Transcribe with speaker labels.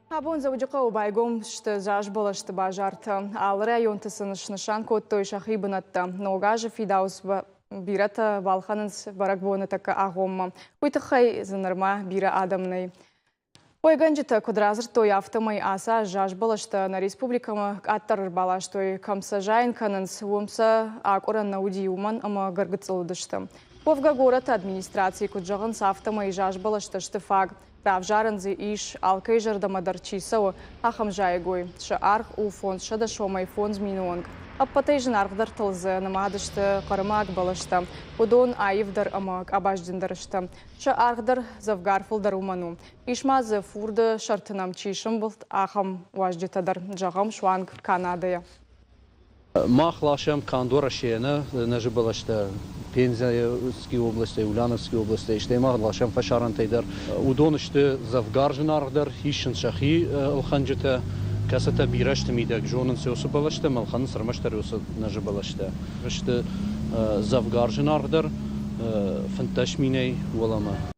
Speaker 1: Абон Дзӕуджыхъӕуы байгом сты зазбӕлӕсты базартӕ. Алы районты сын снысан кодтой сӕхи бынӕттӕ. Ног азы фидауц бирӕтӕ балхӕнынц бӕрӕгбоны тӕккӕ агъоммӕ. Уый тыххӕй дзы нырма бирӕ адӕм нӕй. Уӕйгӕнджытӕ куыд радзырдтой, афтӕмӕй ацы аз зазбӕлӕстӕ нӕ республикӕмӕ къаддӕр ӕрбаластой. Кӕм сӕ зайын кӕнынц, уым сӕ акъуырӕн нӕ уыди, уымӕн ӕмӕ гӕргыцъыл уыдысты. Уӕвгӕ горӕты администрацийы куыд зӕгъынц, афтӕмӕй зазбӕлӕстӕ сты фаг. Равзарӕн дзы ис, алкӕй зӕрдӕмӕ дӕр чи цӕуы, ахӕм зайӕгой. Сӕ аргъ у 500 сомӕй 5000 онг. Ӕппӕтӕй зынаргъдӕртыл дзы нымад сты хъырымаг бӕлӕстӕ. Уыдон аивдӕр ӕмӕ къабазджындӕр сты. Сӕ аргъ дӕр дзӕвгар фылдӕр уымӕн у. Ис ма дзы фурды сӕрты нӕм чи сымбылд, ахӕм уазджытӕ дӕр, зӕгъӕм, суанг Канадӕйӕ.
Speaker 2: Мах ласӕм канд Уӕрӕсейӕ нӕ нӕзы бӕлӕстӕ Пензӕйы областӕй, Ульяновскы областӕй, стӕй ма ласӕм фӕсарӕнтӕй дӕр. Уыдон сты дзӕвгар зынаргъдӕр, исынц сӕхи ӕлхӕнджытӕ, кӕцытӕ бирӕ сты мидӕг, зонынц уыцы бӕлӕстӕ ӕмӕ ӕлхӕнынц ӕрмӕстдӕр уыцы нӕзы бӕлӕстӕ. Сты дзӕвгар зынаргъдӕр, 15 минӕй уӕлӕмӕ.